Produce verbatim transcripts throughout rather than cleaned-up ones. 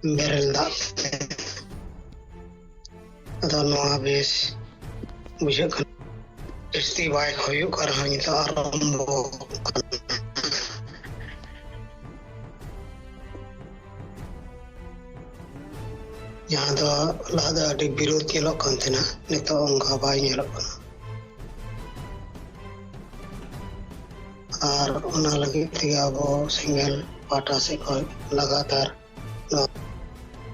ᱵᱮᱨᱮᱞ ᱫᱟᱜ ᱛᱮ᱾ ᱟᱫᱚ ᱱᱚᱣᱟ ᱵᱮᱥ ᱵᱩᱡᱷᱟᱹᱜ ᱠᱟᱱᱟ᱾ ᱡᱟᱹᱥᱛᱤ ᱵᱟᱭ ᱦᱩᱭᱩᱜ ᱠᱟᱱ ᱨᱮᱦᱚᱸ ᱱᱤᱛᱚᱜ ᱟᱨᱟᱢᱵᱚ ᱠᱟᱱᱟ᱾ ᱡᱟᱦᱟᱸ ᱫᱚ ᱞᱟᱦᱟ ᱫᱚ ᱟᱹᱰᱤ ᱵᱤᱨᱳᱫ ᱧᱮᱞᱚᱜ ᱠᱟᱱ ᱛᱟᱦᱮᱱᱟ, ᱱᱤᱛᱚᱜ ᱚᱱᱠᱟ ᱵᱟᱭ ᱧᱮᱞᱚᱜ ᱠᱟᱱᱟ᱾ ᱟᱨ ᱚᱱᱟ ᱞᱟᱹᱜᱤᱫ ᱛᱮᱜᱮ ᱟᱵᱚ ᱥᱮᱸᱜᱮᱞ ᱯᱟᱦᱴᱟ ᱥᱮᱫ ᱠᱷᱚᱱ ᱞᱟᱜᱟᱛᱟᱨ ᱱᱚᱣᱟ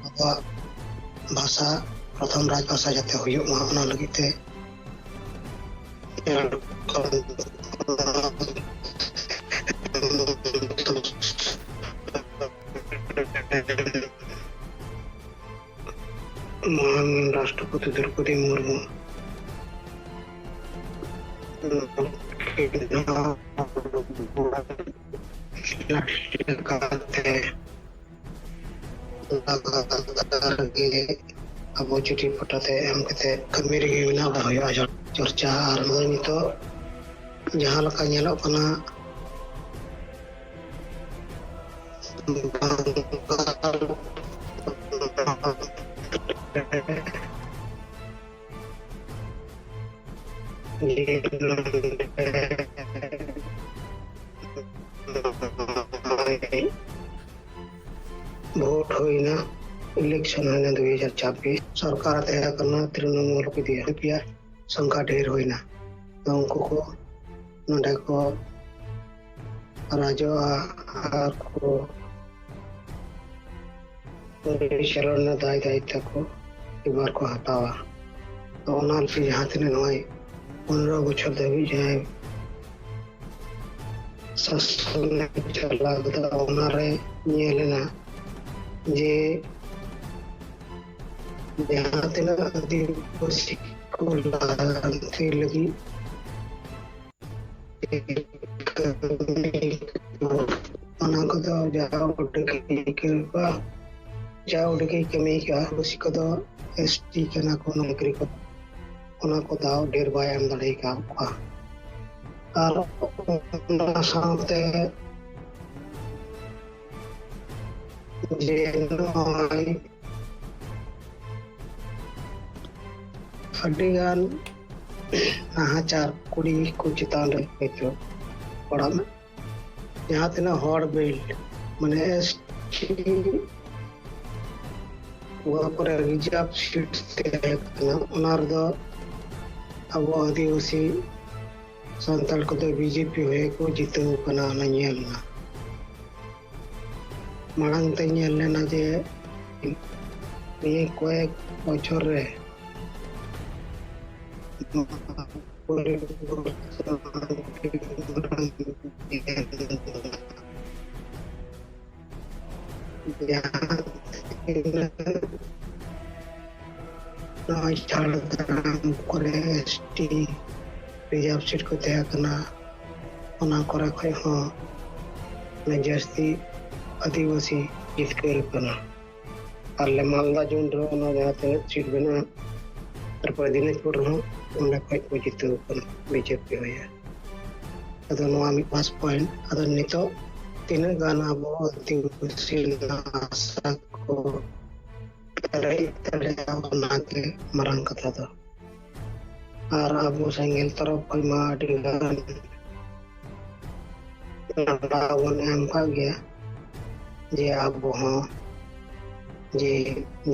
ᱟᱵᱚᱣᱟᱜ ᱵᱷᱟᱥᱟ ᱯᱨᱚᱛᱷᱚᱢ ᱨᱟᱡᱽ ᱵᱷᱟᱥᱟ ᱡᱟᱛᱮ ᱦᱩᱭᱩᱜ ᱢᱟ, ᱚᱱᱟ ᱞᱟᱹᱜᱤᱫ ᱛᱮ ᱢᱚᱦᱟᱱ ᱨᱟᱥᱴᱨᱚᱯᱚᱛᱤ ᱫᱨᱚᱣᱯᱚᱫᱤ ᱢᱩᱨᱢᱩ ᱞᱮᱠᱟᱛᱮ ᱞᱟᱜᱟᱛᱟᱨ ᱜᱮ ᱟᱵᱚ ᱪᱤᱴᱷᱤ ᱯᱟᱴᱟᱛᱮ ᱮᱢ ᱠᱟᱛᱮ ᱠᱟᱹᱢᱤ ᱨᱮᱜᱮ ᱢᱮᱱᱟᱜ ᱵᱚᱱᱟ᱾ ᱦᱩᱭᱩᱜᱼᱟ ᱪᱚᱨᱪᱟ᱾ ᱟᱨ ᱱᱚᱜᱼᱚᱭ ᱱᱤᱛᱚᱜ ᱡᱟᱦᱟᱸ ᱞᱮᱠᱟ ᱧᱮᱞᱚᱜ ᱠᱟᱱᱟ, ᱵᱟᱝᱜᱟᱞ ᱵᱷᱳᱴ ᱦᱩᱭᱱᱟ, election ᱦᱩᱭᱱᱟ ᱫᱩ ᱦᱟᱡᱟᱨ ᱪᱷᱟᱵᱵᱤᱥ, ᱥᱚᱨᱠᱟᱨ ᱛᱟᱦᱮᱸ ᱠᱟᱱᱟ ᱛᱨᱤᱱᱚᱢᱩᱞ ᱠᱚ ᱤᱫᱤᱭᱟ, ᱯᱮᱭᱟ ᱥᱚᱝᱠᱷᱟ ᱰᱷᱮᱨ ᱦᱩᱭᱱᱟ᱾ ᱛᱚ ᱩᱱᱠᱩ ᱠᱚ ᱱᱚᱰᱮ ᱠᱚ ᱨᱟᱡᱚᱜᱼᱟ ᱟᱨ ᱠᱚ ᱯᱚᱨᱤᱪᱟᱞᱚᱱᱟ ᱫᱟᱭ ᱫᱟᱭᱤᱛᱛᱚ ᱠᱚ ᱮᱵᱟᱨ ᱠᱚ ᱦᱟᱛᱟᱣᱟ᱾ ᱛᱚ ᱚᱱᱟ ᱞᱟᱹᱜᱤᱫ ᱡᱟᱦᱟᱸ ᱛᱤᱱᱟᱹᱜ ᱱᱚᱜᱼᱚᱭ ᱯᱚᱱᱨᱚ ᱵᱚᱪᱷᱚᱨ ᱫᱷᱟᱹᱵᱤᱡ ᱡᱟᱦᱟᱸᱭ ᱥᱟᱥᱚᱱᱮ ᱪᱟᱞᱟᱣ ᱠᱮᱫᱟ, ᱚᱱᱟᱨᱮ ᱧᱮᱞ ᱮᱱᱟ ᱡᱮ ᱡᱟᱦᱟᱸ ᱛᱤᱱᱟᱹᱜ ᱟᱹᱫᱤᱵᱟᱹᱥᱤ ᱠᱚ ᱞᱟᱦᱟᱱᱛᱤ ᱞᱟᱹᱜᱤᱫ ᱚᱱᱟ ᱠᱚᱫᱚ ᱡᱟ ᱩᱰᱟᱹᱝ ᱜᱮ ᱠᱟᱹᱢᱤ ᱠᱟᱜᱼᱟ᱾ ᱟᱹᱫᱤᱵᱟᱹᱥᱤ ᱠᱚᱫᱚ ᱮᱥ ᱴᱤ ᱠᱟᱱᱟ ᱠᱚ, ᱱᱚᱠᱨᱤ ᱠᱚ, ᱚᱱᱟ ᱠᱚ ᱫᱟᱣ ᱰᱷᱮᱨ ᱵᱟᱭ ᱮᱢ ᱫᱟᱲᱮ ᱟᱠᱟᱫ ᱠᱚᱣᱟ᱾ ᱟᱨ ᱚᱱᱟ ᱥᱟᱶᱛᱮ ᱡᱮ ᱱᱚᱜᱼᱚᱭ ᱟᱹᱰᱤᱜᱟᱱ ᱱᱟᱦᱟᱪᱟᱨ ᱠᱩᱲᱤ ᱠᱚ ᱪᱮᱛᱟᱱ ᱨᱮ ᱦᱚᱭᱛᱳ ᱯᱟᱲᱟᱜ ᱢᱮ, ᱡᱟᱦᱟᱸ ᱛᱤᱱᱟᱹᱜ ᱦᱚᱲ ᱵᱤᱞ ᱢᱟᱱᱮ ᱮᱥ ᱴᱤ ᱚᱠᱟ ᱠᱚᱨᱮ ᱨᱤᱡᱟᱨᱵᱷ ᱥᱤᱴ ᱛᱟᱦᱮᱸ ᱠᱟᱱᱟ, ᱚᱱᱟ ᱨᱮᱫᱚ ᱟᱵᱚ ᱟᱹᱫᱤᱵᱟᱹᱥᱤ ᱥᱟᱱᱛᱟᱲ ᱠᱚᱫᱚ ᱵᱤᱡᱮᱯᱤ ᱦᱚᱭ ᱠᱚ ᱡᱤᱛᱟᱹᱣ ᱠᱟᱱᱟ, ᱚᱱᱟ ᱧᱮᱞ ᱮᱱᱟ᱾ ᱢᱟᱲᱟᱝ ᱛᱮ ᱧᱮᱞ ᱞᱮᱱᱟ ᱡᱮ ᱱᱤᱭᱟᱹ ᱠᱚᱭᱮᱠ ᱵᱚᱪᱷᱚᱨ ᱨᱮ ᱡᱟᱦᱟᱸ ᱛᱤᱱᱟᱹᱜ ᱱᱚᱜᱼᱚᱭ ᱡᱷᱟᱲᱜᱨᱟᱢ ᱠᱚᱨᱮ ᱮᱥ ᱴᱤ ᱨᱤᱡᱟᱨᱵᱷ ᱥᱤᱴ ᱠᱚ ᱛᱟᱦᱮᱸ ᱠᱟᱱᱟ, ᱚᱱᱟ ᱠᱚᱨᱮ ᱠᱷᱚᱱ ᱦᱚᱸ ᱢᱟᱱᱮ ᱡᱟᱹᱥᱛᱤ ᱟᱹᱫᱤᱵᱟᱹᱥᱤ ᱡᱤᱛᱠᱟᱹᱨ ᱠᱟᱱᱟ᱾ ᱟᱨ ᱟᱞᱮ ᱢᱟᱞᱫᱟ ᱡᱳᱱ ᱨᱮᱦᱚᱸ ᱚᱱᱟ ᱡᱟᱦᱟᱸ ᱛᱤᱱᱟᱹᱜ ᱥᱤᱴ ᱢᱮᱱᱟᱜᱼᱟ, ᱛᱟᱨᱯᱚᱨᱮ ᱫᱤᱱᱟᱡᱽᱯᱩᱨ ᱨᱮᱦᱚᱸ ᱚᱸᱰᱮ ᱠᱷᱚᱱ ᱠᱚ ᱡᱤᱛᱟᱹᱣ ᱠᱟᱱᱟ ᱵᱤᱡᱮᱯᱤ ᱦᱚᱭ᱾ ᱟᱫᱚ ᱱᱚᱣᱟ ᱢᱤᱫ ᱯᱟᱥ ᱯᱚᱭᱮᱱᱴ᱾ ᱟᱫᱚ ᱱᱤᱛᱚᱜ ᱛᱤᱱᱟᱹᱜ ᱜᱟᱱ ᱟᱵᱚ ᱟᱹᱫᱤᱵᱟᱹᱥᱤ ᱟᱥᱟ ᱠᱚ ᱯᱮᱨᱮᱡ ᱫᱟᱲᱮᱭᱟᱜᱼᱟ, ᱚᱱᱟᱜᱮ ᱢᱟᱨᱟᱝ ᱠᱟᱛᱷᱟ ᱫᱚ᱾ ᱟᱨ ᱟᱵᱚ ᱥᱮᱸᱜᱮᱞ ᱛᱚᱨᱚᱯ ᱠᱷᱚᱱ ᱢᱟ ᱟᱹᱰᱤ ᱜᱟᱱ ᱱᱟᱰᱟ ᱵᱚᱱ ᱮᱢ ᱠᱟᱜ ᱜᱮᱭᱟ ᱡᱮ ᱟᱵᱚ ᱦᱚᱸ ᱡᱮ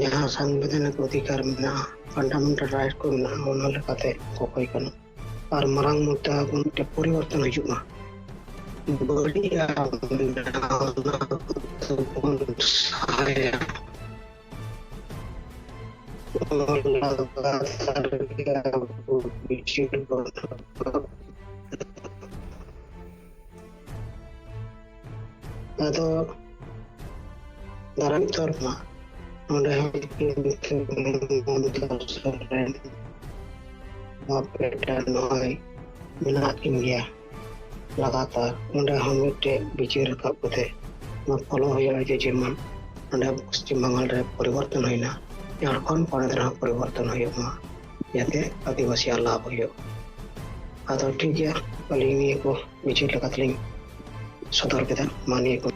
ᱡᱟᱦᱟᱸ ᱥᱟᱝᱵᱤᱫᱷᱟᱱᱤᱠ ᱚᱫᱷᱤᱠᱟᱨ ᱢᱮᱱᱟᱜᱼᱟ, ᱯᱷᱟᱱᱰᱟᱢᱮᱱᱴᱟᱞ ᱨᱟᱭᱤᱴ ᱠᱚ ᱢᱮᱱᱟᱜᱼᱟ, ᱚᱱᱟ ᱞᱮᱠᱟᱛᱮ ᱚᱠᱚᱭ ᱠᱟᱱᱟ᱾ ᱟᱨ ᱢᱟᱨᱟᱝ ᱢᱩᱫᱽᱫᱟ ᱟᱵᱚ ᱢᱤᱫᱴᱮᱱ ᱯᱚᱨᱤᱵᱚᱨᱛᱚᱱ ᱦᱤᱡᱩᱜ ᱢᱟ᱾ ᱵᱟᱹᱲᱤᱡ ᱟᱜ ᱢᱮᱱᱟᱜᱼᱟ, ᱚᱱᱟ ᱠᱚᱫᱚ ᱵᱚᱱ ᱥᱟᱦᱟᱭᱟ᱾ ᱚᱱᱟ ᱞᱟᱜᱟᱛᱟᱨ ᱜᱮ ᱟᱵᱚ ᱵᱤᱪᱟᱹᱨ ᱵᱚᱱ ᱟᱫᱚ ᱫᱟᱨᱟᱭ ᱛᱚᱨ ᱢᱟ ᱱᱚᱰᱮ ᱦᱚᱸ ᱢᱚᱢᱚᱛᱟ ᱥᱚᱨᱮᱱ ᱵᱟᱯ ᱵᱮᱴᱟ ᱱᱚᱜᱼᱚᱭ ᱢᱮᱱᱟᱜ ᱠᱤᱱ ᱜᱮᱭᱟ ᱞᱟᱜᱟᱛᱟᱨ᱾ ᱚᱸᱰᱮ ᱦᱚᱸ ᱢᱤᱫᱴᱮᱡ ᱵᱤᱪᱟᱹᱨ ᱨᱟᱠᱟᱵ ᱠᱟᱛᱮ ᱱᱚᱣᱟ ᱯᱷᱚᱞᱳ ᱦᱩᱭᱩᱜᱼᱟ ᱡᱮ ᱡᱮᱢᱚᱱ ᱚᱸᱰᱮ ᱯᱚᱥᱪᱤᱢ ᱵᱟᱝᱜᱟᱞ ᱨᱮ ᱯᱚᱨᱤᱵᱚᱨᱛᱚᱱ ᱦᱩᱭᱱᱟ, ᱡᱷᱟᱲᱠᱷᱚᱸᱰ ᱯᱚᱱᱚᱛ ᱨᱮᱦᱚᱸ ᱯᱚᱨᱤᱵᱚᱨᱛᱚᱱ ᱦᱩᱭᱩᱜ ᱢᱟ, ᱡᱟᱛᱮ ᱟᱹᱫᱤᱵᱟᱹᱥᱤᱭᱟᱜ ᱞᱟᱵᱷ ᱦᱩᱭᱩᱜ᱾ ᱟᱫᱚ ᱴᱷᱤᱠ ᱜᱮᱭᱟ, ᱟᱹᱞᱤᱧ ᱱᱤᱭᱟᱹ ᱠᱚ ᱵᱤᱪᱟᱹᱨ ᱞᱮᱠᱟᱛᱮᱞᱤᱧ ᱥᱚᱫᱚᱨ ᱠᱮᱫᱟ᱾ ᱢᱟ ᱱᱤᱭᱟᱹ ᱠᱚ